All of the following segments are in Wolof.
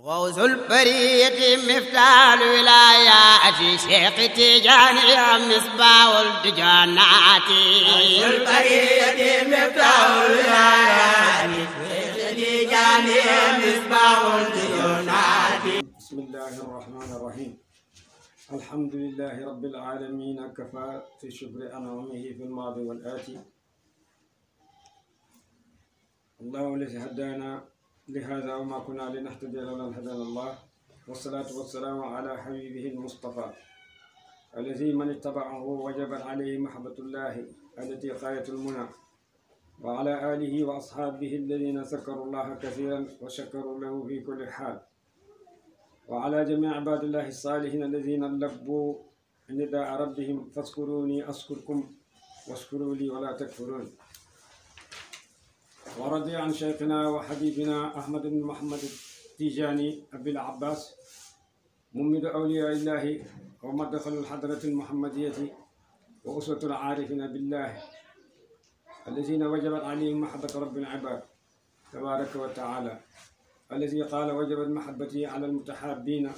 غوث البرية مفتاح الولايات شيخ تيجاني مصباح الدجانات. غوث البرية مفتاح الولايات شيخ تيجاني مصباح الدجانات. بسم الله الرحمن الرحيم. الحمد لله رب العالمين كفى في شكر أنعمه في الماضي والآتي. الله الذي هدانا لهذا وما كنا لنهتدي لولا أن هدانا الله، والصلاة والسلام على حبيبه المصطفى الذي من اتبعه وجب عليه محبة الله التي غاية المنى، وعلى آله وأصحابه الذين ذكروا الله كثيرا وشكروا له في كل حال، وعلى جميع عباد الله الصالحين الذين لبوا نداء ربهم فاذكروني أذكركم واشكروا لي ولا تكفرون. ورضي عن شيخنا وحبيبنا أحمد بن محمد التيجاني أبي العباس ممد أولياء الله ومدخل الحضرة المحمدية وأسوة العارفين بالله الذين وجبت عليهم محبة رب العباد تبارك وتعالى، الذي قال وجبت محبتي على المتحابين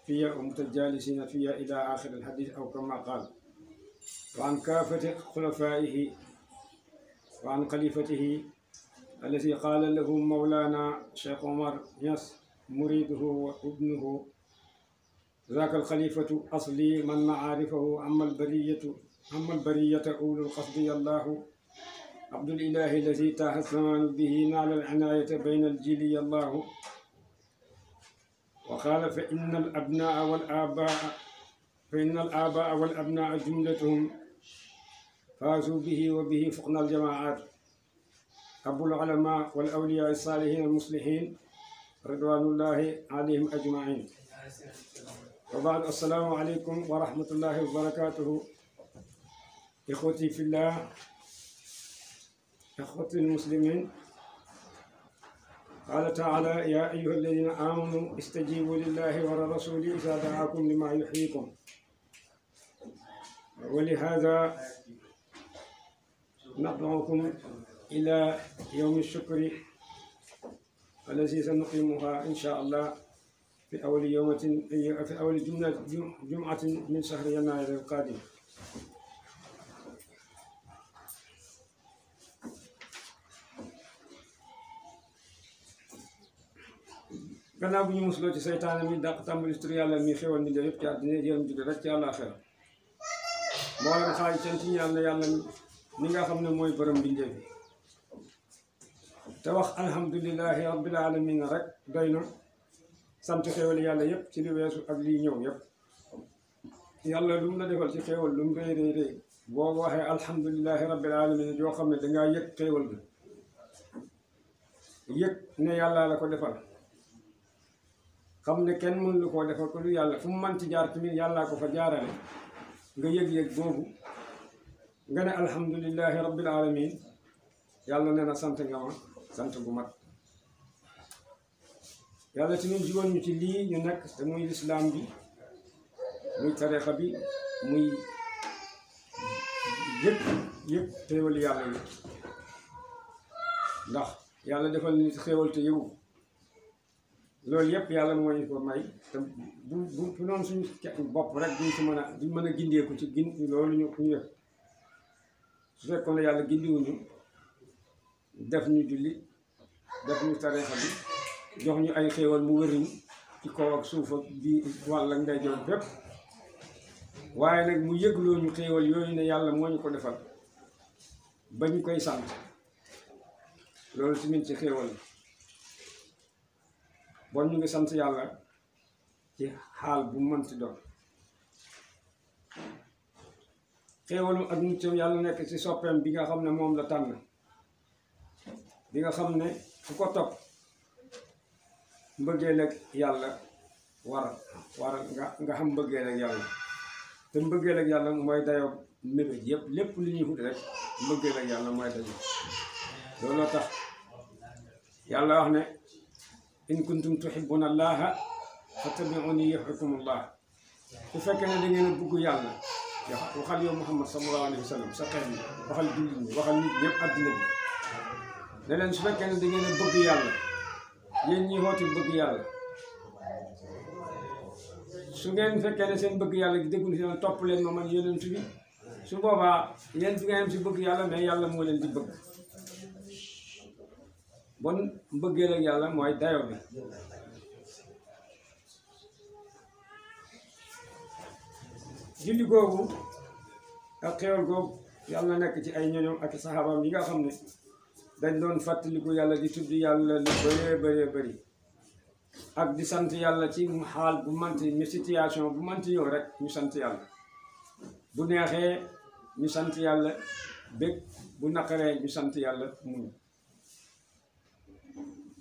فيها ومتجالسين فيها إلى آخر الحديث أو كما قال. وعن كافة خلفائه وعن خليفته الذي قال له مولانا شيخ عمر ياس مريده وابنه ذاك الخليفة أصلي من معارفه أما البرية أولو القصد الله عبد الإله الذي تاه الزمان به نال العناية بين الجيل الله. وقال فإن الآباء والأبناء جملتهم فازوا به وبه فقنا الجماعات. أبو العلماء والأولياء الصالحين المصلحين رضوان الله عليهم أجمعين. وبعد، السلام عليكم ورحمة الله وبركاته. إخوتي في الله، إخوتي المسلمين، قال تعالى يا أيها الذين آمنوا استجيبوا لله ولرسوله إذا دعاكم لما يحييكم. ولهذا ندعوكم إلى يوم الشكر الذي سنقيمها إن شاء الله في أول جمعة من شهر يناير القادم. gannaaw bu ñu musuloo ci seytaane mi dàq tàmbali tur yàlla mi xewal mi yëpp ci àddina jërëm jóge rek ci àllaaxira. mboolem xaaj cant yi yàlla mi nga xam ne mooy borom mbindeef yi, te wax alhamdulillahi rabbil alamin rek doy na. sant xewal yàlla yëpp ci li weesu ak lii ñëw yëpp. yàlla lu mu la defal ci xewal lu mu rëy rëy rëy boo waxee alhamdulillahi rabbil alamin yoo xam ne dangaa yëg xewal bi, yëg ne yàlla la ko defal, xam ne kenn mënu lu koo defal ko lu yàlla, fu mu mën ci jaar tamit yàllaa ko fa jaarale. nga yëg-yëg boobu nga ne alhamdulillahi rabbil alamin, yàlla nee na sant nga ma sant bu mat. yàlla tamit jiwoon ñu ci lii ñu nekk te muy lislaam bi, muy tarixa bi, muy yëpp xéewal yàlla yi. ndax yàlla defal ni xéewal te yëgu loolu yëpp yàlla moo ñu ko may. te bu noonu suñu bopp rek duñ mën a gindeeku ci loolu ñu def. su fekkoon ne yàlla gindiwuñu def ñu julli, def ñu tarixa bi, jox ñu ay xéewal mu wëriñ ci kaw ak suuf ak bii wàll ak ndeyjoor bépp, waaye nag mu yëgloo ñu xéewal yooyu ne yàlla moo ñu ko defal ba ñu koy sant. loolu tamit ci xéewal bon ñu ngi sant yàlla ci xaal bu mënti doon. xéewalu ak muccam yàlla nekk ci soppeem bi nga xam ne moom la tànn, bi nga xam ne fu ko topp mbëggeel ak yàlla waral nga xam mbëggeel ak yàlla. te mbëggeel ak yàlla mooy dayoo mébét yëpp, lépp li ñuy wut rek mbëggeel ak yàlla mooy dayoo. looloo tax yàlla wax ne in kuntum tuhibbuna allaha fattabi'uni yuhbibkumullah. su fekkee ne da ngeen a bëgg yàlla, waxal yow Muhammad sallallahu alayhi wa sallam sa xeet yi, waxal jullit ñi, waxal nit ñëpp àddina bi ne leen su fekkee ne da ngeen a bëgg yàlla, yéen ñi xooti bëgg yàlla su ngeen fekkee ne seen bëgg yàlla gi déggul si ne topp leen ma man yonent bi su boobaa yéen fi ngeen si bëgg yàlla mais yàlla moo leen di bëgg bon bëggee ak yàlla mooy dayo bi julli googu ak xéwal googu yàlla na nekk ci ay ñoñom ak saxaabam yi nga xam ne dañ doon fàttaliku yàlla di tudd yàlla lu bëree bëri ak di sant yàlla ci xaal bu manti ñu situation bu manti ñëw rek ñu sant yàlla bu neexee ñu sant yàlla bég bu naqaree ñu sant yàlla muñ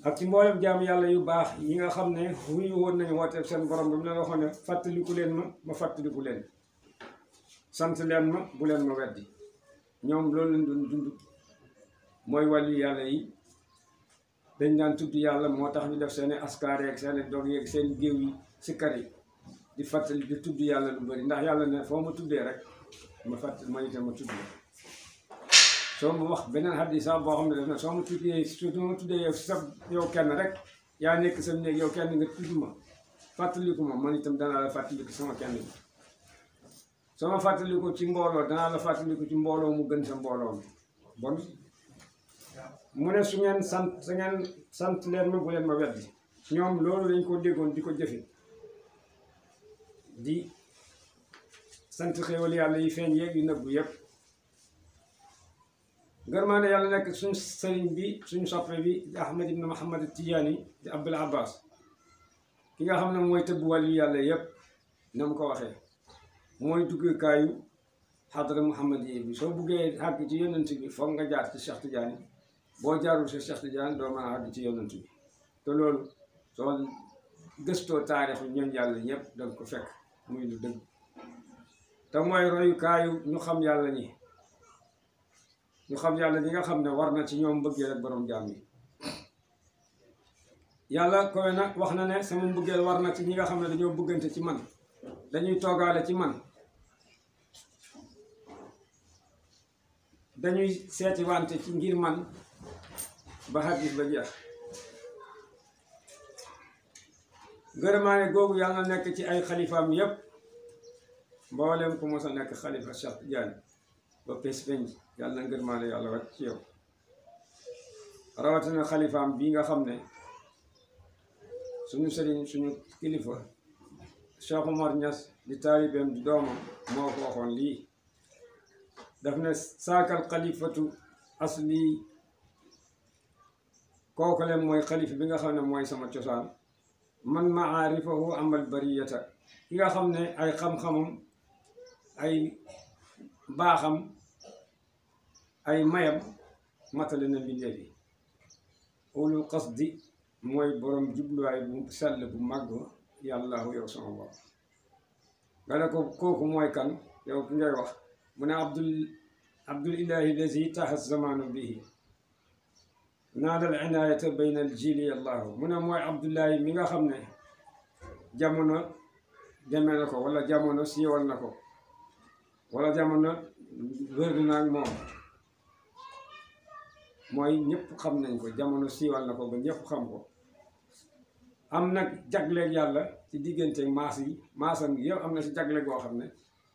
ak ci mboolem jaam yàlla yu baax yi nga xam ne wuyu woon nañu woote seen borom bi mu leen waxoon ne fàttaliku leen ma fàttaliku leen sant leen ma bu leen ma weddi ñoom loolu lañ doon dund mooy wàllu yàlla yi dañ daan tudd yàlla moo tax ñu def seeni askaar yeeg seeni dog yeeg seen géew yi sikkar yi di fàttali di tudd yàlla lu bëri ndax yàlla ne foo ma tuddee rek ma fàttali ma itam ma tudd la soo ma wax beneen xadis sax boo xam ne def na soo ma tuddee yow kenn rek yaa nekk sa néeg yow kenn nga tudd ma fàttaliku ma man itam danaa la fàttaliku sama kenn bi soo ma fàttaliku ci mbooloo danaa la fàttaliku ci mbooloo mu gën sa mbooloo mi bon mu ne su ngeen sant leen ma bu leen ma weddi ñoom loolu lañ ko déggoon di ko jëfe di sant xéwal yàlla yi feeñ yeeg yu nëbbu yëpp ngërmaande yàlla nekk suñ sëriñ bi suñ soppe bi di Ahmad ibn Muhammad Tijaani di Abul Abbas ki nga xam ne mooy tëbb wàllu yàlla yëpp na mu ko waxee mooy duggukaayu xadra Muhammad yi bi soo buggee àgg ci yonent bi foog nga jaar ci Cheikh Tidiane boo jaarul ci Cheikh Tidiane doo mën a àgg ci yonent bi te loolu soo gëstoo taarixu ñoom yàlla ñëpp danga ko fekk muy lu dëgg te mooy royukaayu ñu xam yàlla ñi ñu xam yàlla ñi nga xam ne war na ci ñoom mbëggeel ak borom jaam yi yàlla koy nag wax na ne sama mbëggeel war na ci ñi nga xam ne dañoo bëggante ci man dañuy toogaale ci man dañuy seeti wante ci ngir man ba xadis ba jeex gërëmaane googu yàlla na nekk ci ay xalifaam yépp mboolem ku mos a nekk xalifa Cheikh Tidiane ba pes penc yàlla na ngërëmaane yàlla wàcc ci yow rawatina xalifaam bii nga xam ne suñu sëriñ suñu kilifa Cheikh Omar Niass di taalibeem di doomam moo ko waxoon lii daf ne saakal xalifatu asli kooku leen mooy xalifa bi nga xam ne mooy sama cosaan man maarifahu amal bariyata ki nga xam ne ay xam-xamam ay baaxam ay mayam matale na mbindeef yi ulul qasdi mooy borom jubluwaay bu sell bu màgg yàllaahu yow sama bopp nga ne ko kooku mooy kan yow ki ngay wax mu ne abdul ilahi lazi taxa zamanu bihi naadal inaayata bayna al jili allahu mu ne mooy abdullahi mi nga xam ne jamono demee na ko wala jamono siiwal na ko wala jamono wër na ak moom mooy ñëpp xam nañ ko jamono siiwal na ko ba ñëpp xam ko am nag jagleeg yàlla ci diggante maas yi maasam gi yow am na si jagle goo xam ne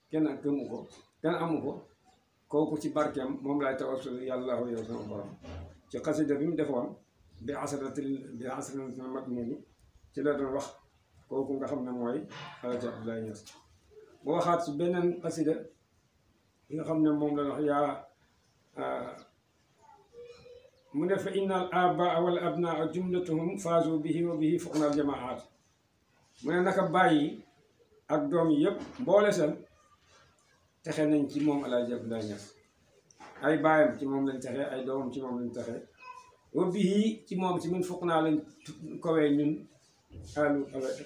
kenn gëmu ko kenn amu ko kooku ci barkeem moom laay tawassul yàlla yow sama borom ci xasida bi mu defoon bi asratil matmuni ci la doon wax kooku nga xam ne mooy Alaaji Abdoulaye Niass mu waxaat ci beneen xasida bi nga xam ne moom la wax yaa mu ne fa inna al abaa wal abnaa jumlatuhum faazu bihi wa bihi fuqna al jamaat mu ne naka bàyyi ak doom yi yëpp mboole seen texe nañ ci moom Alaaji Abdoulaye Niass ay baayam ci moom lañ texe ay doomam ci moom lañ texe wa bihi ci moom ci min fuqna lañ kowee ñun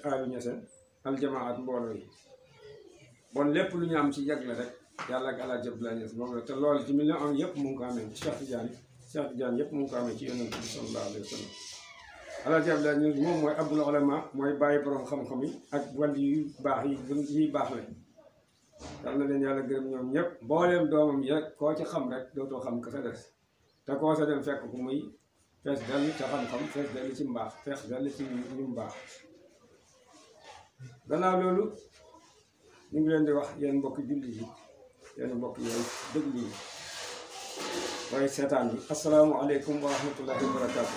alu ñeseen al jamaat mbooloo yi bon lépp lu ñu am ci jagle rek yàlla ak Alaaji Abdoulaye Niass moom la te loolu ci million am yëpp mu ngi ko amee ci Cheikh Tidiane yëpp mu ngi ko amee ci yonent bi sallallahu alayhi wa sallam Alaaji Abdoulaye Niass moom mooy abul ulama mooy bàyyi borom xam-xam yi ak wàll yu baax yi baax la yal na leen yàlla gërëm ñoom ñëpp mbooleem doomam yi rek koo ci xam rek dootoo xam ka sa des te koo sa dem fekk ku muy fees dell ca xam-xam fees dell ci mbaax fees dell ci ñu mbaax gannaaw loolu ñu ngi leen di wax yéen mbokki julli yi yéen mbokk yi déglu yi waaye seetaan bi asalaamualeykum wa rahmatullahi wa barakaatu.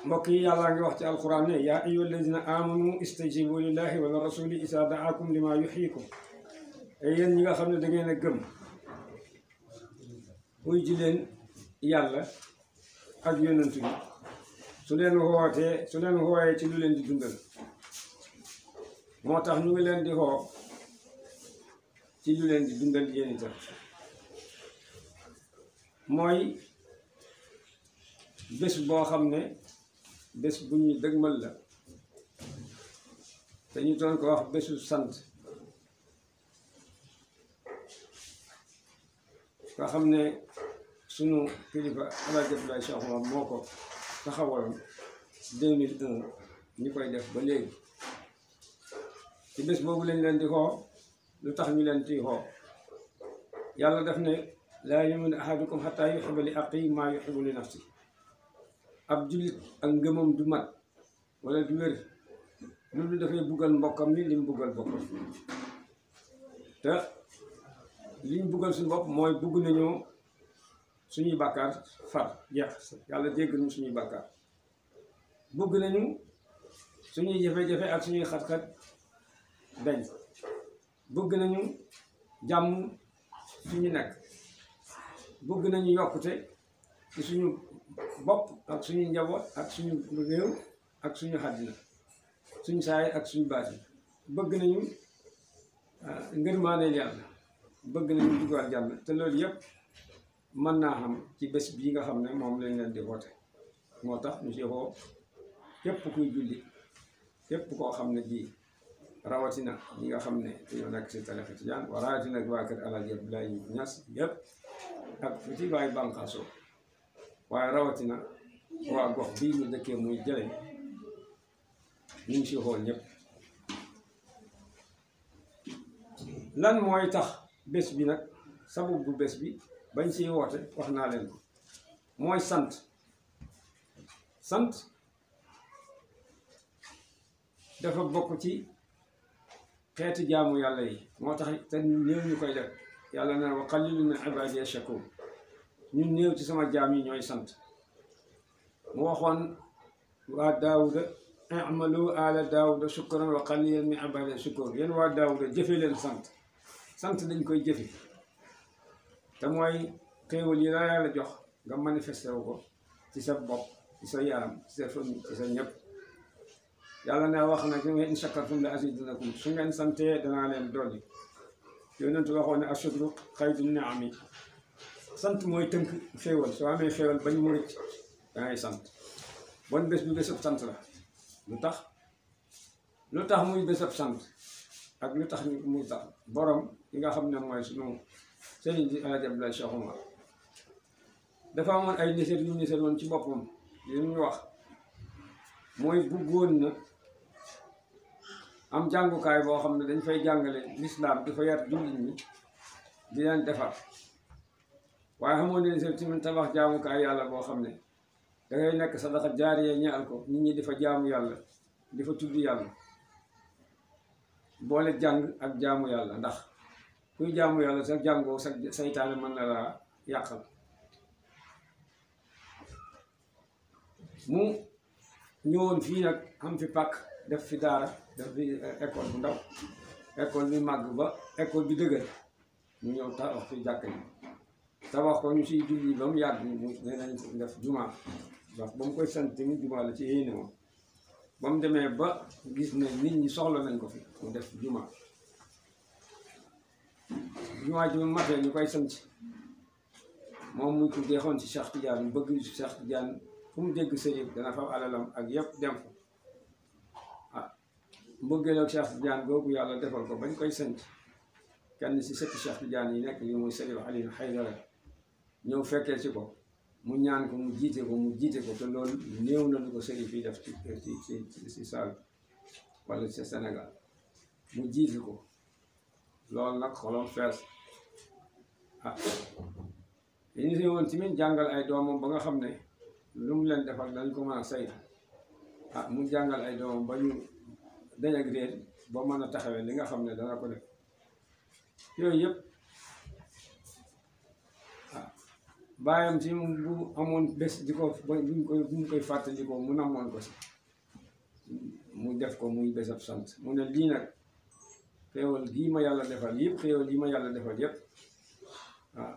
mbokk yi yàllaa ngi wax ci alquran ne yaa ayyuha alladina amanu istajibu lillahi wa rasuli isa daakum lima yuxyikum ay yéen ñi nga xam ne da ngeen a gëm muy ji leen yàlla ak yonent bi su leen wooyee ci lu leen di dundal moo tax ñu ngi leen di xoo ci lu leen di dundal yéen itam mooy bés boo xam ne bés bu ñuy dëgmal la te ñu doon ko wax bésu sant nga xam ne sunu kilifa Alaaji Abdoulaye Cheikh Omar moo ko taxawaloon 2001 ñu koy def ba léegi ci bés boobu lañ leen di xoo lu tax ñu leen ciy xoo yàlla def ne laa yu'minu ahadukum hattaa yuhibba li axiihi maa yuhibbu li nafsihi ab jullit ak ngëmam du mat wala du wér loolu dafay buggal mbokkam ni li mu buggal boppam te li ñu buggal suñu bopp mooy bugg nañoo suñuy bàkkaar far jeex yàlla jéggal ñu suñuy bàkkaar bugg nañu suñuy jafe-jafe ak suñuy xat-xat dañ bëgg nañu jàmm suñu nekk bëgg nañu yokkute ci suñu bopp ak suñu njaboot ak suñu réew ak suñu àddina suñu saay ak suñu baati bëgg nañu ngërmaaneel yàlla bëgg nañu duggaat jàmm te loolu yëpp mën naa xam ci bés bii nga xam ne moom lañ leen di woote moo tax ñu si xoo képp kuy julli képp koo xam ne bii rawatina ñi nga xam ne dañoo nekk si tarixa tijaan wa rawatina waa kër Alaaji Abdoulaye Ñas yëpp ak fu ci waay bànqaasoo waaye rawatina waa gox bii ñu dëkkee muy Jëleñ ñu ngi si xool ñëpp lan mooy tax bés bi nag sabab bu bés bi bañ siy woote wax naa leen ko mooy sant dafa bokk ci xeeti jaamu yàlla yi moo tax te néew ñu koy def yàlla na wa qalilun min ibadiya shakur ñun néew ci sama jaam yi ñooy sant mu waxoon waa daawuda i'malu ala daawuda shukran wa qalilun min ibadiya shakur yéen waa daawuda jëfe leen sant dañ koy jëfe te mooy xéewal yi la yàlla jox nga manifesté wu ko ci sa bopp ci sa yaram ci sa famille ci sa ñëpp yàlla ne wax na in shakartum la azidannakum su ngeen santee danaa leen dolli yonentu waxoon ne ashukru xayru ni'ami sant mooy tënk xéewal soo amee xéewal bañ mu rëcc dangay sant bon bés bi bésab sant la lu tax muy bésab sant ak lu tax muy tax borom yi nga xam ne mooy sunu sëriñ di Alaaji Abdoulaye Cheikh Omar dafa amoon ay niseet yu niseet woon ci boppam li ñu wax mooy bëggoon na am jàngukaay boo xam ne dañ fay jàngale lislaam di fa yar jullit ñi di leen defar waaye xamoon ne niseet tamit tabax jaamukaay yàlla boo xam ne dangay nekk sadaqa jaariya ñaal ko nit ñi di fa jaamu yàlla di fa tudd yàlla boole jàng ak jaamu yàlla ndax kuy jaamu yàlla sa jàngoo sa saytaane mën na laa yàqal mu ñëwoon fii nag am fi pàkk def fi daara def fi école bu ndaw école bi màgg ba école bi dëgër ñu ñëw tabax fi jàkk yi tabax ko ñu siy julli ba mu yàgg mu ne nañ def jumaa ndax ba mu koy sant tamit jumaa la ci yéene moom ba mu demee ba gis ne nit ñi soxla nañ ko fi mu def jumaa ji mu matee ñu koy sant moom muy ko deexoon ci Cheikh Tidiane mu bëgg ci Cheikh Tidiane fu mu dégg sëriñ dana fa alalam ak yëpp dem fa ah mbëggeel ak Cheikh Tidiane googu yàlla defal ko bañ koy sant kenn si sëtti Cheikh Tidiane yi nekk li muy Sëriñ Aliou Haydara ñëw fekkee ci ko mu ñaan ko mu jiite ko te loolu néew na lu ko sëriñ fii def ci saal wala ci Sénégal mu jiite ko loolu nag xolom fees ah dañu woon tamit jàngal ay doomam ba nga xam ne lu mu leen defal dañ ko mën a saytu ah mu jàngal ay doomam ba ñu dañ ak réer ba mën a taxawee li nga xam ne dana ko def yooyu yëpp ah baayam si bu amoon bés di ko buñ koy fàttali ko mu namoon ko si mu def ko muy bésab sant mu ne lii nag xéewal gii ma yàlla defal yëpp xéewal yi ma yàlla defal yëpp waaw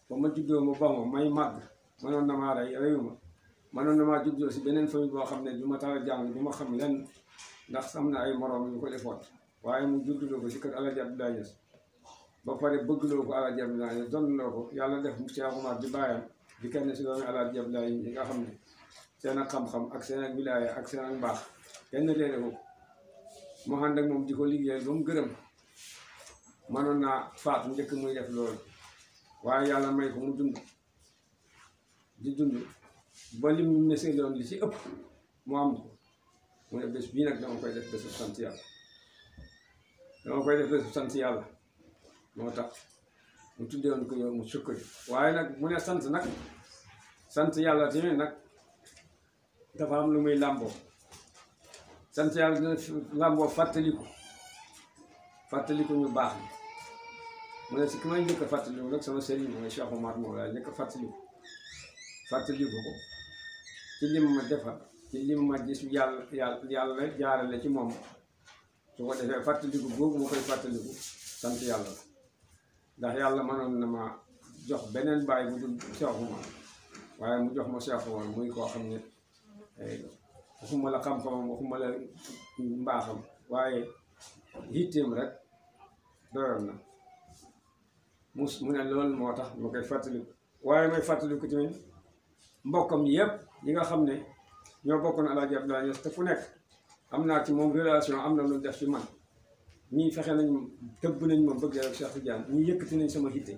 ba ma juddoo ma ba ma may màgg mënoon na maa reyuma mënoon na maa juddoo si beneen famille boo xam ne du ma tax a jàng du ma xam lenn ndax am na ay moroom yu ko defoon waaye mu judduloo ko si kër Alaaji Abdoulaye Niass ba pare bëggloo ko Alaaji Abdoulaye Niass donnloo ko yàlla def Cheikh Oumar di baayam di kenn si doomi Alaaji Abdoulaye yi nga xam ne seen ak xam-xam ak seen ak wilaaya ak seen ak mbaax kenn réere ko mu ànd ak moom di ko liggéeyal ba mu gërëm mënoon naa faatu njëkk muy def loolu waaye yàlla may ko mu dund di dund ba lim ñu neseloon li ci ëpp mu am ko mu ne bés bii nag dama koy def bésu sant yàlla dama koy def bésu sant yàlla moo tax mu tuddewoon ko yow mu sukkari waaye nag mu ne sant yàlla tamit nag dafa am lu muy làmboo sant yàlla dina làmboo fàttaliku ñu baax ni mu ne si ki may njëkk a fàttaliku nag sama sëriñ mooy Cheikh Oumar moom laa njëkk a fàttaliku ko ci lim ma defal ci lim ma gis yàlla jaarale ci moom su ko defee fàttaliku boobu ma koy fàttaliku sant yàlla la ndax yàlla mënoon na ma jox beneen baay bu dul Cheikh Oumar waaye mu jox ma Cheikh Oumar muy koo xam ne waxuma la xam-xamam waxuma la mbaaxam waaye yitteem rek doyoon na mu ne loolu moo tax ma koy fàttaliku waaye may fàttaliku tamit mbokkam yëpp yi nga xam ne ñoo bokkoon Alaaji Abdoulaye Niass te fu nekk am naa ci moom relation am na lu def ci man ñii fexe nañ tëbb nañ ma bëgg rek Cheikh Tidiane ñii yëkkati nañ sama hitte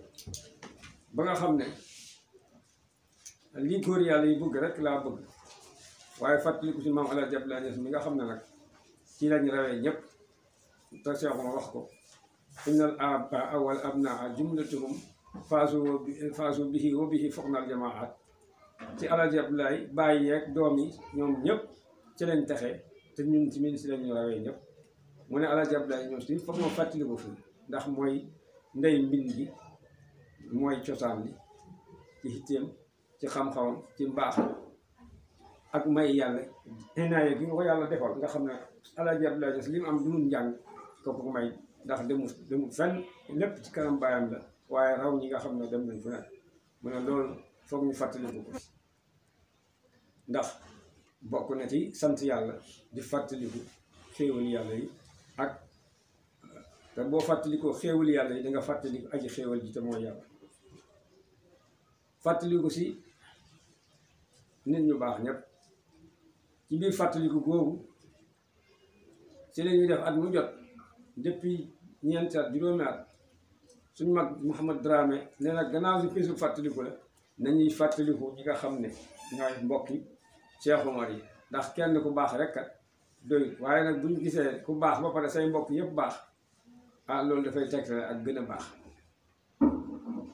ba nga xam ne lii góor yàlla yi bëgg rek laa bëgg waaye fàttaliku ci maam Alaaji Abdoulaye Niass mi nga xam ne nag ci lañ rawee ñëpp te Cheikh ma wax ko innal abaa wal abnaa jumlatuhum faasu bihi wa bihi foqnal jamaat ci Alaaji Abdoulaye bàyyi yeeg doom yi ñoom ñëpp ci lañ taxe te ñun ci min si lañu rawee ñëpp mu ne Alaaji Abdoulaye ñoom si foog ma fàttaliku fi ndax mooy ndey mbind gi mooy cosaan li ci hitteem ci xam-xamam ci mbaaxam ak may yàlla inaaye gi nga ko yàlla defal nga xam ne Alaaji Abdoulaye Niass li mu am du mun njàng ko ko may ndax demul fenn lépp ci kanam baayam la waaye raw ñi nga xam ne dem nañ fu nekk mu ne loolu foog ñu fàttaliku ko ndax bokk na ci sant yàlla di fàttaliku xéewal yàlla yi ak te boo fàttalikoo xéewal yàlla yi da nga fàttaliku aji xéewal ji te mooy yàlla fàttaliku si nit ñu baax ñëpp ci biir fàttaliku googu ci la ñuy def at mu jot depuis ñeenti at juróomi at suñu mag Mouhamad Dramé nee na gannaaw si bisu fàttaliku la nañuy fàttaliku ñi nga xam ne ñooy mbokki Cheikh Oumar yi ndax kenn ku baax rek kat doy waaye nag bu ñu gisee ku baax ba pare say mbokk yëpp baax ah loolu dafay tegtale ak gën a baax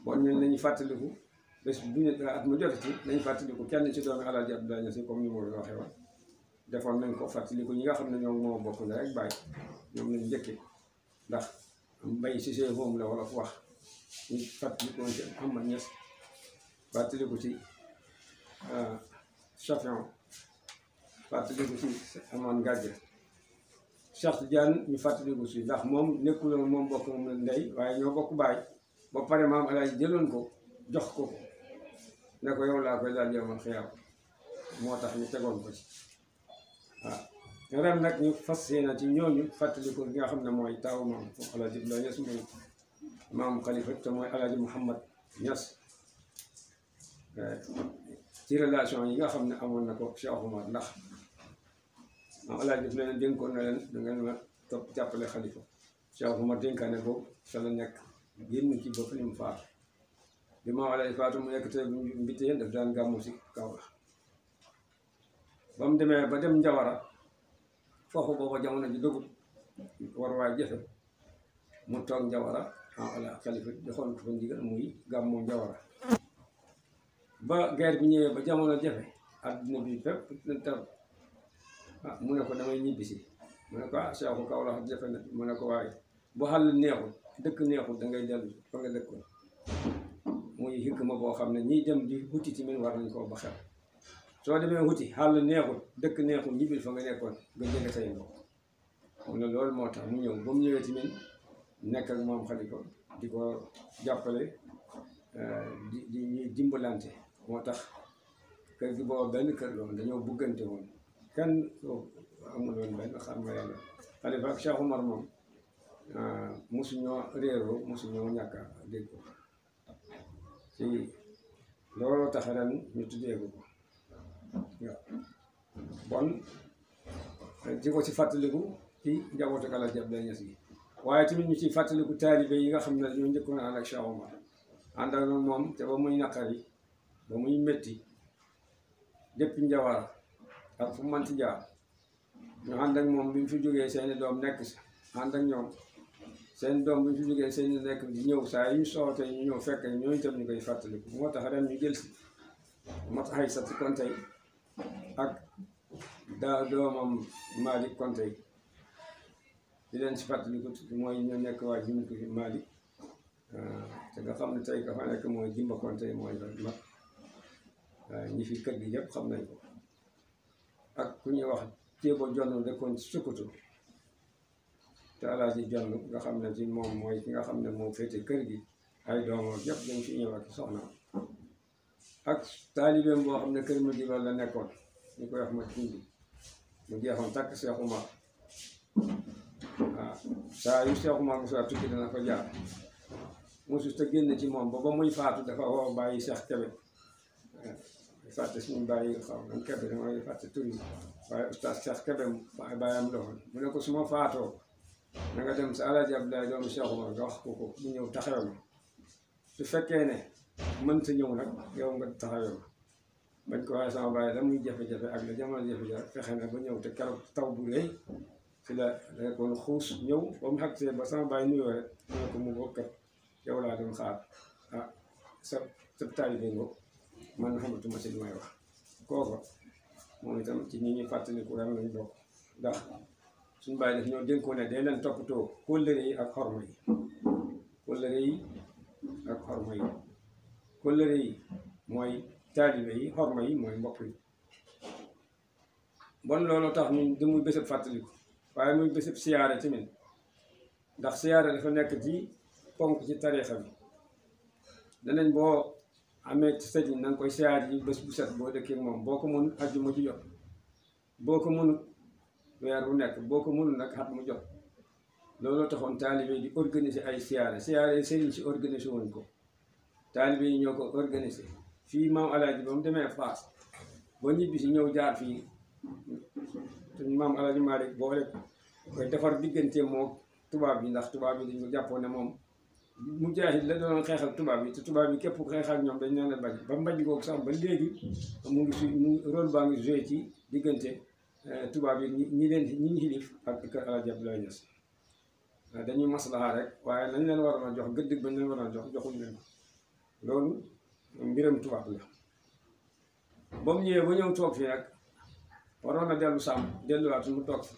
bon ñun nañu fàttaliku bés bu ñu at mu jot ci nañu fàttaliku kenn ci doomi Alaaji Abdoulaye Niass comme ni ma ko waxee woon defoon nañ ko fàttaliku ñi nga xam ne ñoom moo bokk na rek bàyyi ñoom lañ njëkkee ndax mbay si see moom la wala fu wax ñu fàttalikoon ci Ahmad Niass fàttaliku ci Chafion fàttaliku ci Aman Gadja Cheikh Tidiane ñu fàttaliku si ndax moom nekkuloon moom bokk moom ndey waaye ñoo bokk baay ba pare maam Alaaji jëloon ko jox ko ne ko yow laa koy daal yomal xiyaam moo tax ñu tegoon ko ci waaw ren nag ñu fas yéene ci ñooñu fàttaliku li nga xam ne mooy taawu maam Alaaji Abdoulaye Niass mooy maam Khalifa te mooy Alaaji Mouhamad Niass ci relation yi nga xam ne amoon na ko Cheikh Oumar ndax maam Alaaji daf leen dénkoon na leen da ngeen ma topp jàppale Khalifa Cheikh Oumar dénkaane boobu sa la nekk génn ci bopp li mu faatu bi maam Alaaji faatu mu nekk te mbitte yéen daf daan gàmmu si kaw la ba mu demee ba dem Njawara foofu booba jamono ji dëggut war waay jafe mu toog Njawara ah voilà Khalifa joxoon ko fa ndigal muy gàmmu Njawara ba guerre bi ñëwee ba jamono jafe adduna bi fépp tar ah mu ne ko damay ñibbisi mu ne ko ah Seexu Kawlax jafe na mu ne ko waaye bu xàll neexul dëkk neexul da ngay dellu fa nga dëkkoon muy hikma boo xam ne ñiy dem di wuti ci min war nañ koo ba xel soo demee wuti xàll neexul dëkk neexul ñibbil fa nga nekkoon nga jege say mbokk mu ne loolu moo tax mu ñëw ba mu ñëwee tamit nekk ak moom Xalifa di ko jàppale di ñuy dimbalante moo tax kër gi booba benn kër loolu dañoo buggante woon kenn amul woon benn xam nga yàlla Xalifa ak Cheikh Omar moom mosuñoo réeroo mosuñoo ñàkk a dégg ko ci looloo tax ren ñu tuddee ko waaw bon di ko ci fàttaliku ci njabootu Alaaji Abdoulaye Niass gi waaye tamit ñu ci fàttaliku taalibe yi nga xam ne ñoo njëkkoon ànd ak Cheikh Omar ànd ak moom te ba muy naqari ba muy métti depuis Njawara ak fu manti jaar ñu ànd ak moom bi mu fi jógee seeni doom nekk si ànd ak ñoom seen doom bi ñu fi jógee seen nekk di ñëw saa yi ñu soxotee ñu ñëw fekk ñooñu itam ñu koy fàttaliku moo tax ren ñu jël si mat xay sati Konte ak daa doomam Malick Konte di leen si fàttaliku mooy ñu nekk waa Jimmi ko fi Malick te nga xam ne tey ka fa nekk mooy Jimba Konte mooy mag ñi fi kër gi yëpp xam nañ ko ak ku ñuy wax Ceebo Jonn dëkkoon ci Sukkutu te Alaaji Jonn nga xam ne ci moom mooy ki nga xam ne moo féete kër gi ay doomam yëpp dañ fi ñëw ak soxnaam ak taalibeem boo xam ne kër ma di loolu la nekkoon ñu koy wax ma tuuti mu jeexoon takk Cheikh Oumar waaw saa yu Cheikh Oumar mosa tukki dana ko jaar mosu te génn ci moom ba muy faatu dafa woo bàyyi Cheikh Kebe fàtte suñu bàyyi xaw man Kebe damay fàtte tur yi waaye oustaz Cheikh Kebe bàyyam la woon mu ne ko su ma faatoo na nga dem sa Alaaji Abdoulaye doomu Cheikh Oumar nga wax ko ko mu ñëw taxawal ma su fekkee ne mënta ñëw nag yow nga taxawal ma bañ ko waaye sama bàyyi la muy jafe-jafe ak la jamono jafe-jafe fexe na ba ñëw te keroog taw bu rëy fi la kon xuus ñëw ba mu xagsee ba sama bàyyi nuyoo rek mu ne ko mu bokkat yow laa doon xaar ah sa taalibe ngo man xamatuma si li may wax kooku moom itam ci ñi ñuy fàttaliku ren lañ bokk ndax suñu bàyyi daf ñoo dénkoon ne day leen toppatoo kóllëre yi ak xorma yi kóllëre yi ak xorma yi kóllëre yi mooy taalibe yi xorma yi mooy mbokk yi bon loolu tax ñu di muy bésëb fàttaliku waaye muy bésëb siyaare tamit ndax siyaare dafa nekk ci ponk ci tariixa bi danañ boo amee sëriñ na nga koy siyaare yi bés bu set boo dëkkee moom boo ko mun àjjuma ji jot boo ko munut weer bu nekk boo ko munut nag at mu jot looloo taxoon taalibe di organiser ay siyaare siyaare sëriñ si organiser woon ko taalibe yi ñoo ko organiser fii maam Alaaji ba mu demee Faas ba ñibbi si ñëw jaar fii suñu maam Alaaji Maalik boole koy defar diggante moo tubaab yi ndax tubaab yi dañu jàppoon ne moom mujaahid la doon xeexal tubaab yi te tubaab yi képp ku xeexal ñoom dañ leen a bañ ba mbañ googu sax ba léegi mu ngi fi mu rôle baa ngi joué ci diggante tubaab yi ñi ñu xilif ak kër Alaaji Abdoulaye Niass dañuy maslaha rek waaye nañ leen waroon a jox gëdd bañ leen waroon a jox joxuñ leen loolu mbiram tubaab la ba mu ñëwee ba ñëw toog fii nag waroon a dellu sàmm delluwaat mu toog fi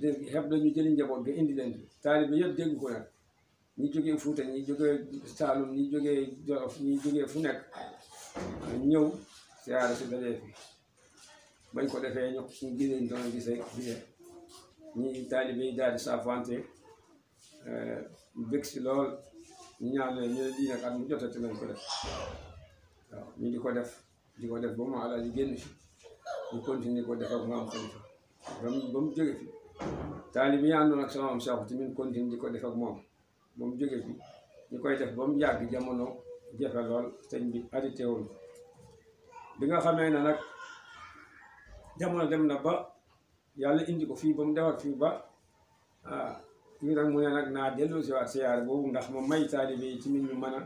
dégg xeb dañu jëli njaboot ga indi leen fi taalibe yëpp dégg ko nag ñi jógee Fuuta ñi jógee Saalum ñi jógee Jolof ñi jógee fu nekk ñëw siyaare si dalee fi bañ ko defee ñu gisee doon gisee ñi taalibe yi daal di saafante bëgg si lool ñu ñaan leen ñu ne lii nag at mu jotati lañ ko def waaw ñu di ko def ba mu Alaaji génn fi ñu continuer ko def ak maam Xalifa ba mu jóge fi taalibe yi àndoon ak sama am Cheikh tamit continuer di ko def ak moom ba mu jóge fi ñu koy def ba mu yàgg jamono jafe lool sëñ bi arrêté woon bi nga xamee ne nag jamono dem na ba yàlla indi ko fii ba mu defar fii ba fii nag mu ne nag naa delloo si waat siyaare boobu ndax ma may taalibe yi ci nit ñu mën a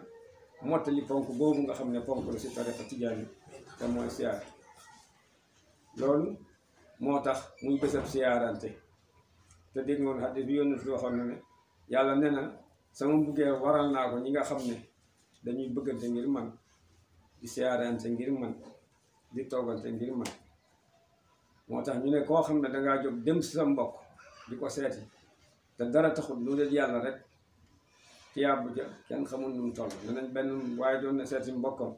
mottali ponk boobu nga xam ne ponk la si tariixa tijaani te mooy siyaare loolu moo tax muy bésab siyaarante te dégg ngoon xadis bi yónni fi waxoon na ne yàlla nee na sama mbuggee waral naa ko ñi nga xam ne dañuy bëggante ngir man di siyaarante ngir man di toogante ngir man moo tax ñu ne koo xam ne dangaa jóg dem si sa mbokk di ko seeti te dara taxul lu dul yàlla rek tiyaabu ja kenn xamul nu mu toll. danañ benn waaye doon na seeti mbokkam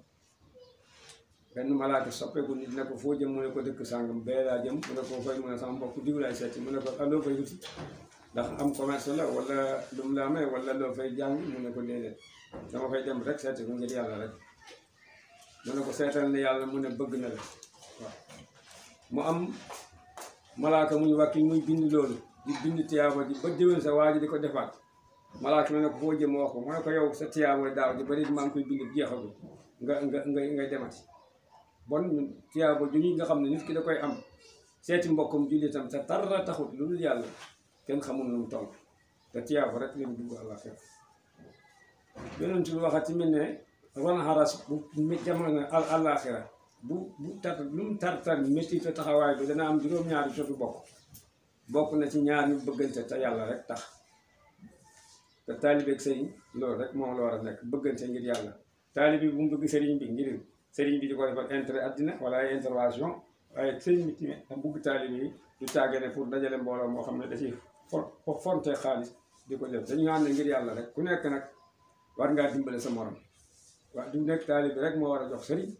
benn malaaka soppeeku nit ne ko foo jëm mu ne ko dëkk sàngam bee laa jëm mu ne ko fay mu ne sama mbokk diw laay seeti mu ne ko aloo fay wuti ndax am commerce la wala lu mu la amee wala loo fay jàng mu ne ko déedéet dama fay dem rek seeti ko ngir yàlla rek mu ne ko seetal ne yàlla mu ne bëgg na la waaw mu am malaaka muy wàkki muy bind loolu di bind tiyaaba ji ba déwén sa waa ji di ko defaat malaaka ma ne ko foo jëm wax ko mu ne ko yow sa tiyaaba daaw ji bari maa ngi koy bind jeexagul ngay demati bon tiyaaba ju nga xam ne nit ki da koy am seeti mbokkum jullitam te dara taxut lu dul yàlla kenn xamul nu mu toll te tiyaaba rek leen dugg àllaxira yonent bi waxati mel ne ron xaras bu jamono àllaxira bu tar lu mu tar métti te taxawaay bi dana am juróom-ñaari jotu bokk na ci ñaar ñu bëggante te yàlla rek tax te taalibeeg sëriñ loolu rek moom la war a nekk bëggante ngir yàlla taalibe bu mu bëgg sëriñ bi ngir sëriñ bi di ko defal intérêt addina wala ay intervention waaye sëriñ bi tamit am bëgg taalibe yi du tàggee ne pour dajale mbooloo moo xam ne da ciy fonte xaalis di ko def dañu ànd ngir yàlla rek ku nekk nag war ngaa dimbale sa morom waaye du nekk taalibe rek moo war a jox sëriñ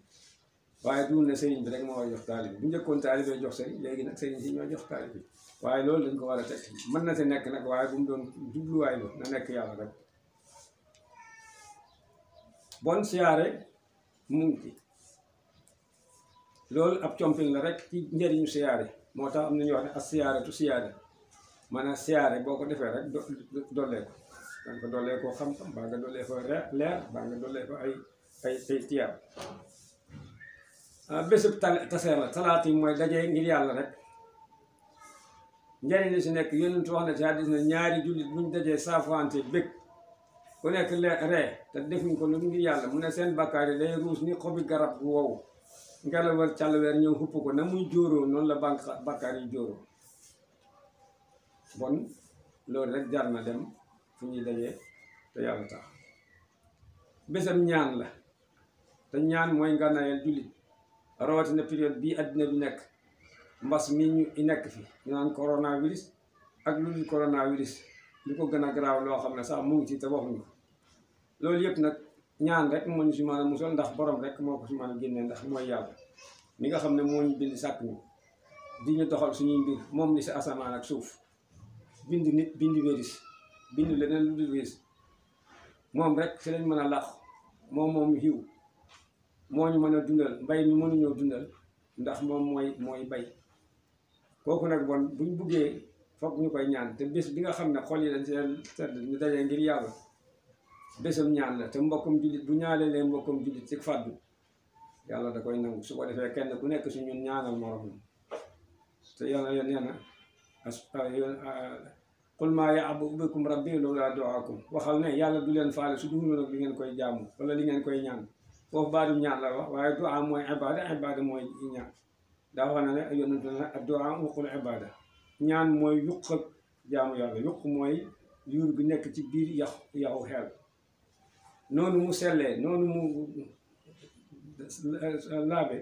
waaye du ne sëriñ bi rek moo war a jox taalibe bu njëkkoon taalibe jox sëriñ léegi nag sëriñ si ñoo jox taalibe waaye loolu dañ ko war a teg mën na te nekk nag waaye bu mu doon jubluwaay ba na nekk yàlla rek bon siyaare mu ngi ci loolu ab comping la rek ci njëriñu siyaare moo tax am na ñuy wax ne as siyaare tu siyaare maanaam siyaare boo ko defee rek dollee ko danga ko dollee koo xam-xam baa nga dollee ko leer baa nga dollee ko ay tiyaab bésub taseer la talaata yi mooy dajee ngir yàlla rek njëriñ li si nekk yonentu wax na ci hadiis na ñaari jullit buñ dajee saafante bëgg ku nekk ree te defuñ ko lu ngir yàlla mu ne seen bakkaar yi day ruus ni xobi garab bu wow ngelawal càllweer ñëw xupp ko na muy jóoroo noonu la bakkaar yi jóoroo bon loolu rek jar na dem fu ñuy dajee te yàlla tax bésam ñaan la te ñaan mooy ngànnaayal jullit rawatina période bii àddina bi nekk mbas mi ñu nekk fi ñu naan coronavirus ak lu dul coronavirus li ko gën a garaaw loo xam ne sax mu ngi ci te waxuñu ko loolu yëpp nag ñaan rek moo ñu si mën a musal ndax borom rek moo ko si mën a génnee ndax mooy yàlla mi nga xam ne moo ñu bind sàkk ñu di ñu doxal suñuy mbir moom li si asamaan ak suuf bind nit bind wéris bind leneen lu dul wéris moom rek si lañ mën a làqu moom xiw moo ñu mën a dundal mbay mi mënuñoo dundal ndax moom mooy bay kooku nag bon buñ buggee foog ñu koy ñaan te bés bi nga xam ne xol yi dañ seen sedd ñu dajee ngir yàlla bésam ñaan la te mbokkum jullit bu ñaalelee mbokkum jullit ci fàddu yàlla da koy nangu su ko defee kenn ku nekk si ñun ñaanal moromam te yàlla nee na qul maa ya'ba'u bikum rabbi lawlaa du'aakum waxal ne yàlla du leen faale su dugul nag li ngeen koy jaamu wala li ngeen koy ñaan foofu baatu ñaan la wax waaye du'a mooy ibaada mooy ñaan daa wax na ne yonentu na ad-du'a uqul ibaada ñaan mooy yuq ak jaamu yàlla yuq mooy yuur bi nekk ci biir yaxu xel noonu mu sellee noonu mu laabe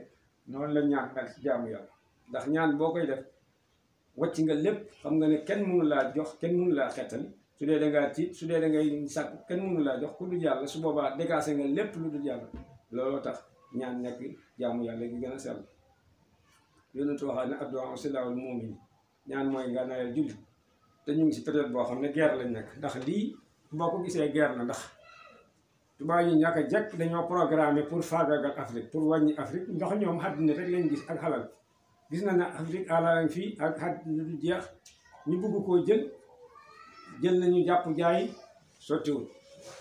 noonu la ñaan ak jaamu yàlla ndax ñaan boo koy def wàcc nga lépp xam nga ne kenn mënu laa jox kenn mënu laa xettal su dee da ngaa tiit su dee da ngay sàkku kenn mënu laa jox ku dul yàlla su boobaa dégaase nga lépp lu dul yàlla looloo tax ñaan nekk jaamu yàlla gi gën a sell yonentu waxaat ne addu'a silaahul mu'min ñaan mooy ngànnaayal jullit te ñu ngi si période boo xam ne guerre lañ nekk ndax lii boo ko gisee guerre la ndax tubaab yi ñàkk a jekk dañoo programmé pour faagaagal Afrique pour wàññi Afrique ndax ñoom àddina rek lañ gis ak xalal gis na ne Afrique àlalan fii ak àddina du jeex ñu bëgg koo jël nañu jàpp jaay sottiwul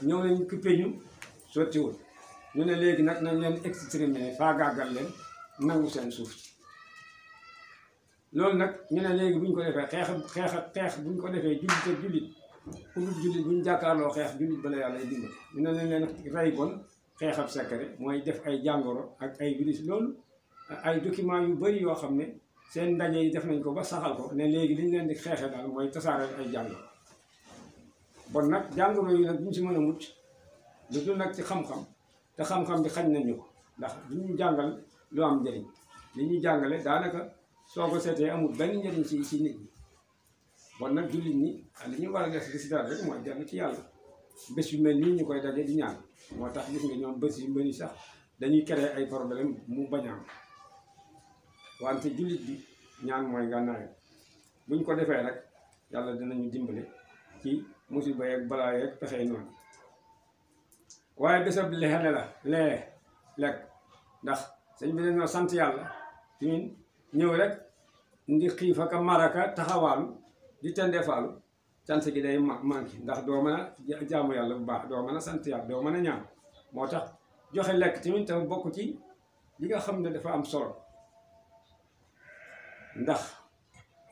ñëw nañu coupé ñu sottiwul ñu ne léegi nag nañ leen exterminer faagaagal leen nangu seen suuf loolu nag ñu ne léegi bu ñu ko defee xeex bu ñu ko defee jullit ak jullit ku dul jullit bu ñu jàkkaarloo xeex jullit bala yàlla ay dimbal ñu ne nañ leen rey bon xeexab secret mooy def ay jàngoro ak ay virus loolu ay documents yu bëri yoo xam ne seen ndaje yi def nañ ko ba saxal ko ne léegi li ñu leen di xeexee daal mooy tasaare ay jàngoro bon nag jàngoro yi nag bu ñu si mën a mucc lu dul nag ci xam-xam te xam-xam bi xañ nañu ko ndax du ñu jàngal lu am njëriñ li ñuy jàngale daanaka soo ko seetee amul benn njëriñ ci nit ñi bon nag jullit ñi li ñu war a def di si dara rek mooy dellu ci yàlla bés yu mel nii ñu koy daje di ñaan moo tax gis nga ñoom bés yu mel nii sax dañuy créer ay problème mu bañ a am wante jullit bi ñaan mooy gànnaay buñ ko defee rek yàlla dinañu dimbale ci musiba yeeg balaa yeeg pexe noonu waaye bésab leexale la lekk ndax sëñ bi dañoo sant yàlla tamit ñëw rek ndi xiifaka maraka taxawaalu di tendeefaalu sant gi day manqué ndax doo mën a jaamu yàlla bu baax doo mën a sant yàlla doo mën a ñaan moo tax joxe lekk tamit tam bokk ci li nga xam ne dafa am solo ndax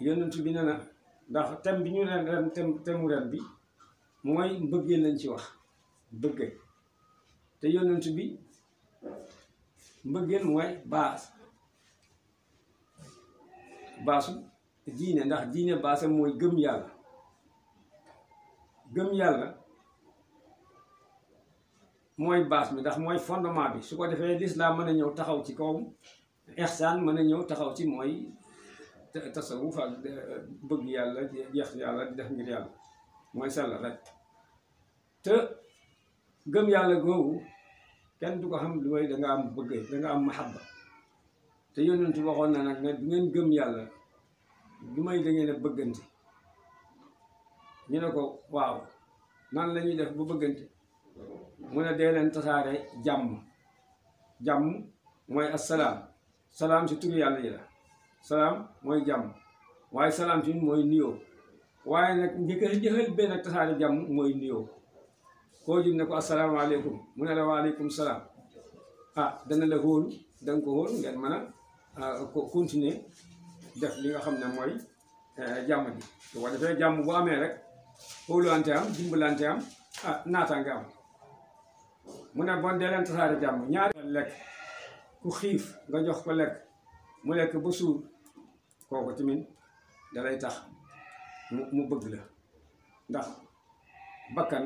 yonent bi ne na ndax tem bi ñu ren temu ren bi mooy mbëggeel lañ ci wax bëggee te yonent bi mbëggeel mooy baasu diine ndax diine baasam mooy gëm yàlla mooy baas bi ndax mooy fondement bi su ko defee lislaam mën a ñëw taxaw ci kawam ihsaan mën a ñëw taxaw ci mooy tasawuf ak bëgg yàlla jeex yàlla di def ngir yàlla mooy sell rek te gëm yàlla googu kenn du ko xam lu may danga am bëgg danga am mahabba te yonent waxoon na nag ne du ngeen gëm yàlla lu may da ngeen a bëggante ñu ne ko waaw nan la ñuy def bu bëggante mu ne dee leen tasaare jàmm mooy assalaam salaam si turu yàlla yi la salaam mooy jàmm waaye salaam si mooy nuyoo waaye nag njëkkal benn ak tasaare jàmm mooy nuyoo koo jub ne ko asalaamaaleykum mu ne la waaleykum salaam dana la hóolu danga ko hóolu ngeen mën a continuer def li nga xam ne mooy jàmm ji su ko defee jàmm bu amee rek hóoluwante am dimbalante am naataange am mu ne bon dee leen tasaare jàmm ñaari lekk ku xiif nga jox ko lekk mu lekk ba suur kooku tamit dalay tax mu bëgg la ndax bakkan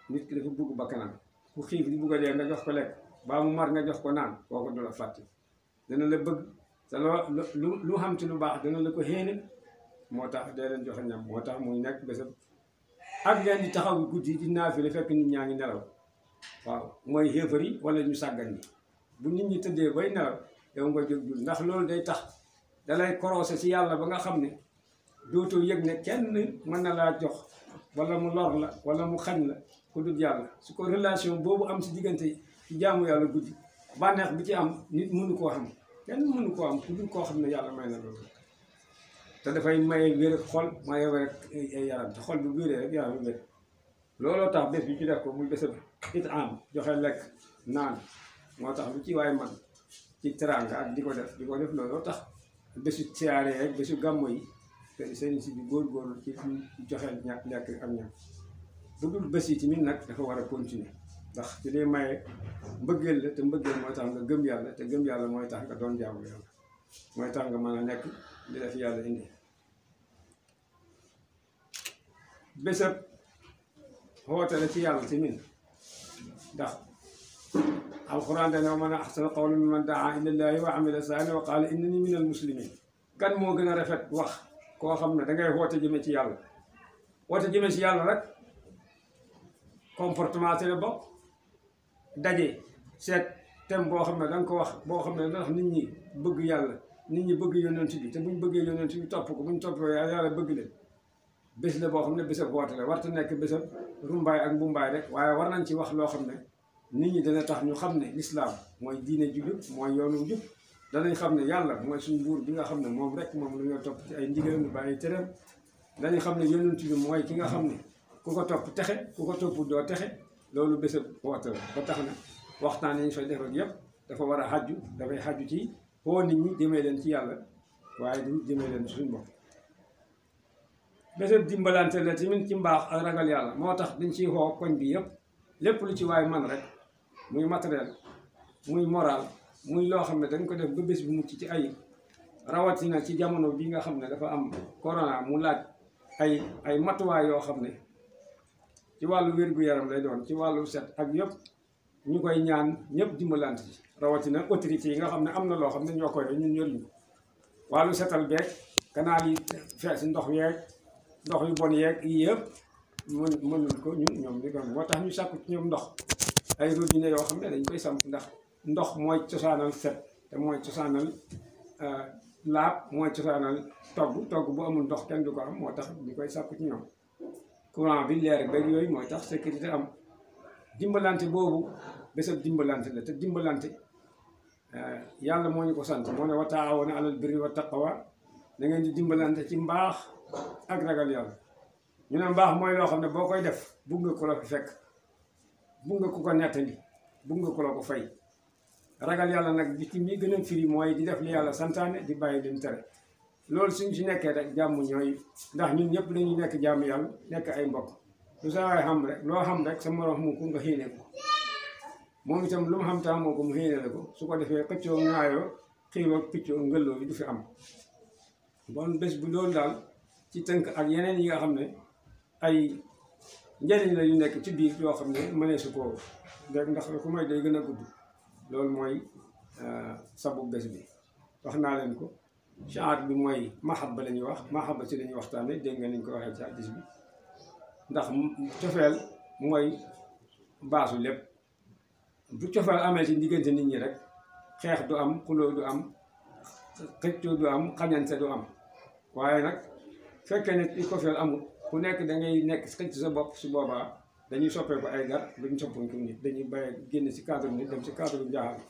nit ki dafa bëgg bakkanam ku xiif di bugg a dee nga jox ko lekk baa mu mar nga jox ko naan kooku du la fàtte dana la bëgg te lu xam ci lu baax dana la ko xéene moo tax dee leen joxe ñam moo tax muy nekk bésab ak leen di taxaw guddi di naafile fekk nit ñaa ngi nelaw waaw mooy xéefar yi wala ñu sàggan ñi bu nit ñi tëddee bay nelaw yow nga jóg jul ndax loolu day tax dalay korosé ci yàlla ba nga xam ne dootoo yëg ne kenn mën na laa jox wala mu lor la wala mu xañ la ku dul yàlla su ko relation boobu am ci diggante ci jaamu yàlla guddi bànneex bi ci am nit mënu koo xam kenn mënu koo am ku dul koo xam ne yàlla may na loolu te dafay maye wér xol maye wér yaram te xol bu wéree rek yaram wér looloo tax bés bi ci def ko muy bésab it am joxe lekk naan moo tax lu ci waay man ci teraanga ak di ko def looloo tax bésu siyaare rek bésu gàmmo yi te seen si bi góorgóorlu ci joxe lekk ak ñam bu dul bés yi tamit nag dafa war a continuer ndax ci lay maye mbëggeel la te mbëggeel mooy tax nga gëm yàlla te gëm yàlla mooy tax nga doon jaamu yàlla mooy tax nga mën a nekk li la fi yàlla indi bésab xoote la ci yàlla tamit ndax alquran dana man ahsana qawlan mimman daa ilallahi wa amila saalihan wa qaala innani minal muslimin kan moo gën a rafet wax koo xam ne dangay woote jëme ci yàlla woote jëme ci yàlla rek comportement te la bokk daje seet thème boo xam ne danga ko wax boo xam ne ndax nit ñi bëgg yàlla nit ñi bëgg yonent bi te buñ bëggee yonent bi topp ko buñ toppoo yàlla bëgg leen bés la boo xam ne bésab woote la warta nekk bésab rumbaay ak mbumbaay rek waaye war nañ ci wax loo xam ne nit ñi dana tax ñu xam ne lislaam mooy diine ju jub mooy yoonu jub danañ xam ne yàlla mooy suñu buur bi nga xam ne moom rek moom la ñoo topp ci ay ndigalam ñu bàyyi tereem dañu xam ne yonent bi mooy ki nga xam ne ku ko topp texe ku ko topp doo texe loolu bésab woote la ba tax na waxtaan yi ñu fay def ak yëpp dafa war a xaju dafay xaju ci foo nit ñi jëmee leen ci yàlla waaye du jëmee leen ci suñu bopp bésab dimbalante la tamit ci mbaax ak ragal yàlla moo tax dañ ciy xoo koñ bi yëpp lépp lu ci waay man rek muy matériel muy moral muy loo xam ne dañ ko def ba bés bu mucc ci ayib rawatina ci jamono bi nga xam ne dafa am corona mu laaj ay matuwaay yoo xam ne ci wàllu wér-gu-yaram lay doon ci wàllu set ak yëpp ñu koy ñaan ñëpp dimbalante ci rawatina autorité yi nga xam ne am na loo xam ne ñoo koy ñun ñoriñu wàllu setal beeg canal yi fees ndox yeeg ndox yu bon yeeg yi yëpp mënul ko ñoom di kon moo tax ñu sàkku ci ñoom ndox ay robinet yoo xam ne dañ koy samp ndax ndox mooy cosaanal set te mooy cosaanal laab mooy cosaanal togg bu amul ndox kenn du ko am moo tax ñu koy sàkku ci ñoom courant bi leer beeg yooyu mooy tax sécurité am dimbalante boobu bésab dimbalante la te dimbalante yàlla moo ñu ko sant moo ne wa taawanu alal birri wa taqwa da ngeen di dimbalante ci mbaax ak ragal yàlla ñu ne mbaax mooy loo xam ne boo koy def bugg nga ko la ko fekk bugg nga ko ko nettali bugg nga ko la ko fay ragal yàlla nag bi ci mi gën a firi mooy di def li yàlla santaane di bàyyi lim tere loolu suñ si nekkee rek jàmm ñooy ndax ñun ñëpp dañuy nekk jàmm yàlla nekk ay mbokk lu sa waay xam rek loo xam rek sa morom mu ko nga xiine ko moom itam lu mu xam taa moo ko mu xiine la ko su ko defee xëccoo ñaayoo xiiroo piccoo ngëlloo bi du fi am bon bés bu loolu daal ci tënk ak yeneen yi nga xam ne ay njëriñ la yu nekk ci biir yoo xam ne mënee su ko dégg ndax ku may day gën a gudd loolu mooy sabu bés bi wax naa leen ko shaar bi mooy mahabba la ñuy wax mahabba ci lañuy waxtaane dégg nga niñ ko waxee ci hadiis bi ndax cofeel mooy baasu lépp bu cofeel amee ci diggante nit ñi rek xeex du am xuloo du am xëccoo du am xañante du am waaye nag fekkee ne ci cofeel amul ku nekk da ngay nekk xëcc sa bopp su boobaa dañuy soppeeku ay gar duñ soppanku nit dañuy bàyyi génn ci cadre nit dem ci cadre njaaxal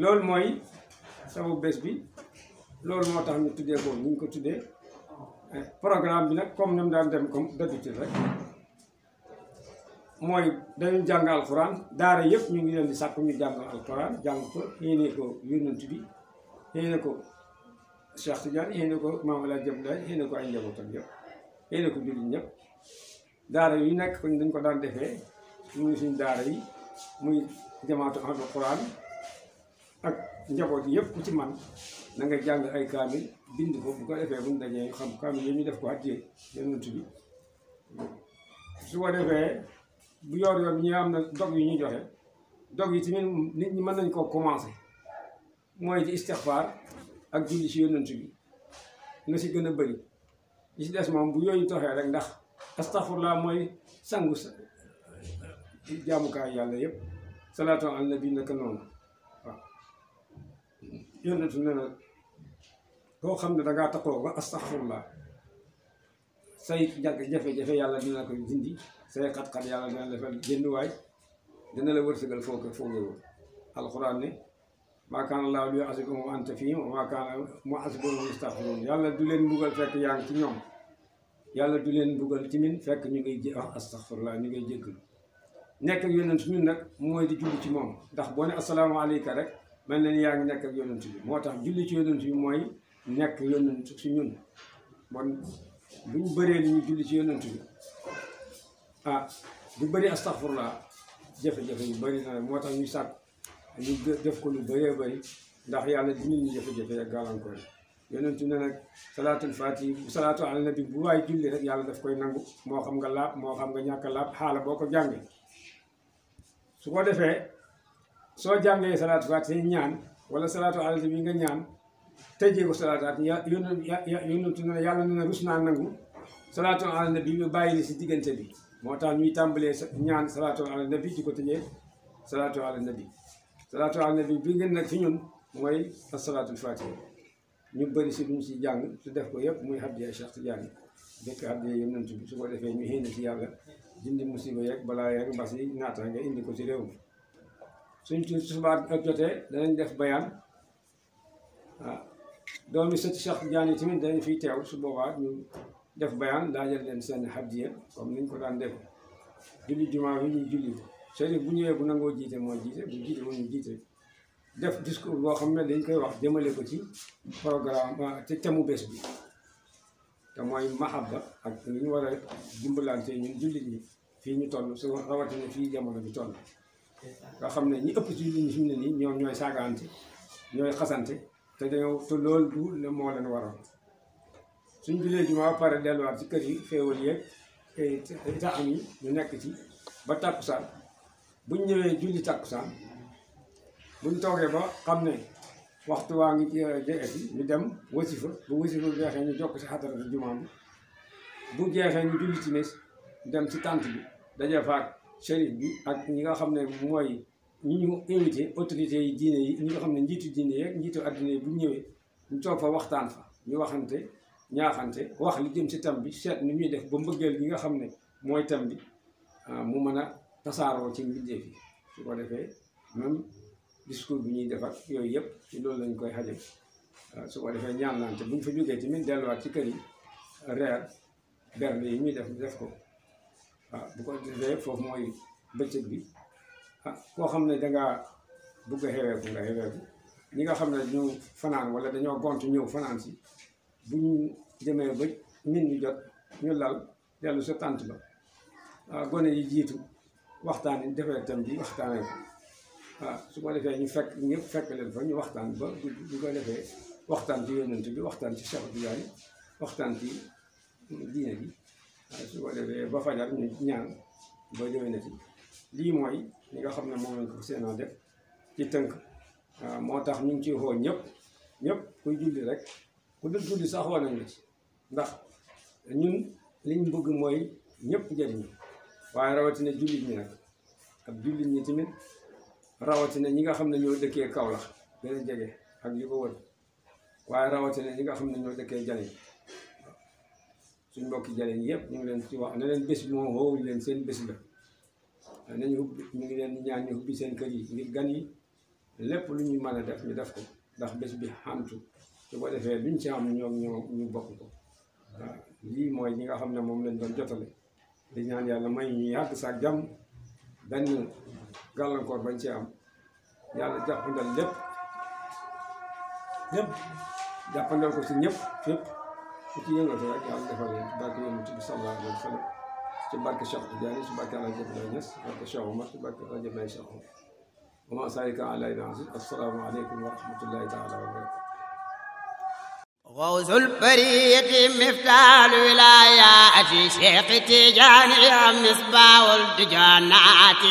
loolu mooy sama bés bi loolu moo tax ñu tuddee ko ñu ko tuddee programme bi nag comme ni mu daan dem comme d'habitude rek mooy dañu jàng alxuraan daara yëpp ñu ngi leen di sàkku ñu jàng alxuraan jàng ko yéene ko yonent bi yéene ko Cheikh Tidiane yéene ko Maam El Hadj Abdoulaye yéene ko ay njabootam yëpp yéene ko jullit ñëpp daara yu nekk ko dañ ko daan defee muy suñ daara yi muy jamaatu alxuraan ak njaboot yi yëpp ku ci man na nga jàng ay kaamil bind ko bu ko defee bu ñu dajee xam kaamil yi ñu def ko àddiyee yonent bi su ko defee bu yor bi ñu am na dog yu ñuy joxe dog yi tamit nit ñi mën nañ koo commencé mooy di istixfaar ak julli ci yonent bi nga si gën a bëri li si des moom bu yooyu toxee rek ndax astaxfirullah mooy sangu jaamukaay yàlla yëpp salaatu ala nabi naka noonu waaw yonent ne na koo xam ne dangaa taxoo ba astaxfirullah say jafe-jafe yàlla dina ko dindi say xat-xat yàlla dina la defal jënduwaay dina la wërsëgal foo ko foogewoo alxuraan ne maa kaana llaahu liyu'azzibahum wa anta fiihim wa maa kaana mu'azzibahum wa hum yastaghfiruun yàlla du leen mbugal fekk yaa ngi ci ñoom yàlla du leen mbugal timin fekk ñu ngay wax astaghfirullah ñu ngay jéggalu nekk ak yonent ñun nag mooy di julli ci moom ndax boo ne assalaamu alayka rek mel na ni yaa ngi nekk ak yonent bi moo tax julli ci yonent bi mooy nekk yonent ci ñun bon bu ñu bëree li ñu julli ci yonent bi ah du bëri astaghfirullah jafe-jafe yu bëri na moo tax ñu sàkk ñu def ko lu bëree bëri ndax yàlla dina ñu jafe-jafe ak gàllankoor yonent ne nag salaatul faatihi salaatu ala nabi bu waay julli rek yàlla daf koy nangu moo xam nga laab moo xam nga ñàkk a laab xaala boo ko jàngee su ko defee soo jàngee salaatu faatihi ñaan wala salaatu ala nabi nga ñaan tëjee ko salaataat yonent ne yàlla ne na rus naa nangu salaatu ala nabi bi bàyyi li si diggante bi moo tax ñuy tàmbalee ñaan salaatu ala nabi di ko tëjee salaatu ala nabi salaatu ala nabi bi ngeen nag fi ñun mooy as-salaatul faatiha ñu bëri si duñ si jàng su def ko yëpp muy hadiya Cheikh Tidiane dëkk hadiya yonent bi su ko defee ñu xéene ci yàlla dindi musiba yeeg balaa yeeg mbas yi naata nga indi ko ci réew mi suñ ci subaat ak jotee danañ def bayaan waaw doomi sëti Cheikh Tidiane yi tamit danañ fiy teew su boobaa ñu def bayaan laajal leen seen hadiya comme niñ ko daan def julli jumaa bi ñuy julli ko sëriñ bu ñëwee bu nangoo jiite mooy jiite bu jiite moo ñu jiite def discours boo xam ne dañ koy wax jëmale ko ci programme te temu bés bi te mooy mahabba ak li ñu war a dimbalante ñun jullit ñi fii ñu toll su rawatina fii jamono bi toll nga xam ne ñi ëpp ci jullit ñi fi mu ne nii ñoom ñooy saagaante ñooy xasante te dañoo te loolu du le moo leen waroon suñ julee jumaa pare delluwaat ci kër yi féewal yeeg ta am yi ñu nekk ci ba tàkkusaan buñ ñëwee julli tàkkusaan buñ toogee ba xam ne waxtu waa ngi jeexati ñu dem wasifa bu wasifa bu jeexee ñu jokk si xadaratu jumaa bi bu jeexee ñu julli timis dem ci tànt bi daje faak shérif bi ak ñi nga xam ne mooy ñi ñu invité autorités yi diine yi ñi nga xam ne njiitu diine yeeg njiitu addina yi bu ñëwee ñu toog fa waxtaan fa ñu waxante ñaaxante wax li jëm ci tam bi seet ni ñuy def ba mbëggeel gi nga xam ne mooy tam bi mu mën a tasaaroo ci mbindeef yi su ko defee même discours bi ñuy defar yooyu yëpp ci loolu lañ koy xajal su ko defee ñaanlante buñ fa jógee tamit delluwaat ci kër yi reer bernde yi ñuy def ko bu ko defee foofu mooy bëccëg bi koo xam ne dangaa bugg a xeweeku nga xeweeku ñi nga xam ne ñu fanaan wala dañoo gont ñëw fanaan si buñ demee ba min ñu jot ñu lal dellu sa tànt ba gone yi jiitu waxtaan yi defee tam bi waxtaanee ko su ko defee ñu fekk ñëpp fekk leen fa ñu waxtaan ba bu ko defee waxtaan ci yonent bi waxtaan ci Cheikh Tidiane waxtaan ci diine bi su ko defee ba fajar ñu ñaan ba déwénati lii mooy li nga xam ne moom lañ ko seenoo def ci tënk moo tax ñu ngi ciy xoo ñëpp kuy julli rek ku dul julli sax xoo nañ la ci ndax ñun liñ bëgg mooy ñëpp jëriñu waaye rawatina jullit ñi nag ak jullit ñi tamit rawatina ñi nga xam ne ñoo dëkkee Kaolack gën a jege ak li ko wër waaye rawatina ñi nga xam ne ñoo dëkkee Jaleñ suñ mbokki Jaleñ yëpp ñu ngi leen ci wax ne leen bés bi moom woowuñu leen seen bés la nañu ubbi ñu ngi leen ñaan ñu ubbi seen kër yi ngir gan yi lépp lu ñu mën a def ñu def ko ndax bés bi xantu su ko defee luñ ci am ñu bokk ko lii mooy ñi nga xam ne moom lañ doon jotale di ñaan yàlla may ñu yàgg saak jàmm benn gàllankoor bañ ci am yàlla jàppandal lépp jàppandal ko ci ñëpp fépp ku ci yëngatu rek yàlla defal leen barke yonent bi sallallahu alayhi wa sallam ci barke Cheikh Tidiane ci barke Alaaji Abdoulaye Niass ci barke Cheikh Omar ci barke Alaaji Abdoulaye Cheikh Omar wa ma salika ala ilahi assalaamu aleykum wa rahmatullahi taala wa barakatuh غوث البرية مفتاح الولايات شيخ تيجاني مصباح الدجانات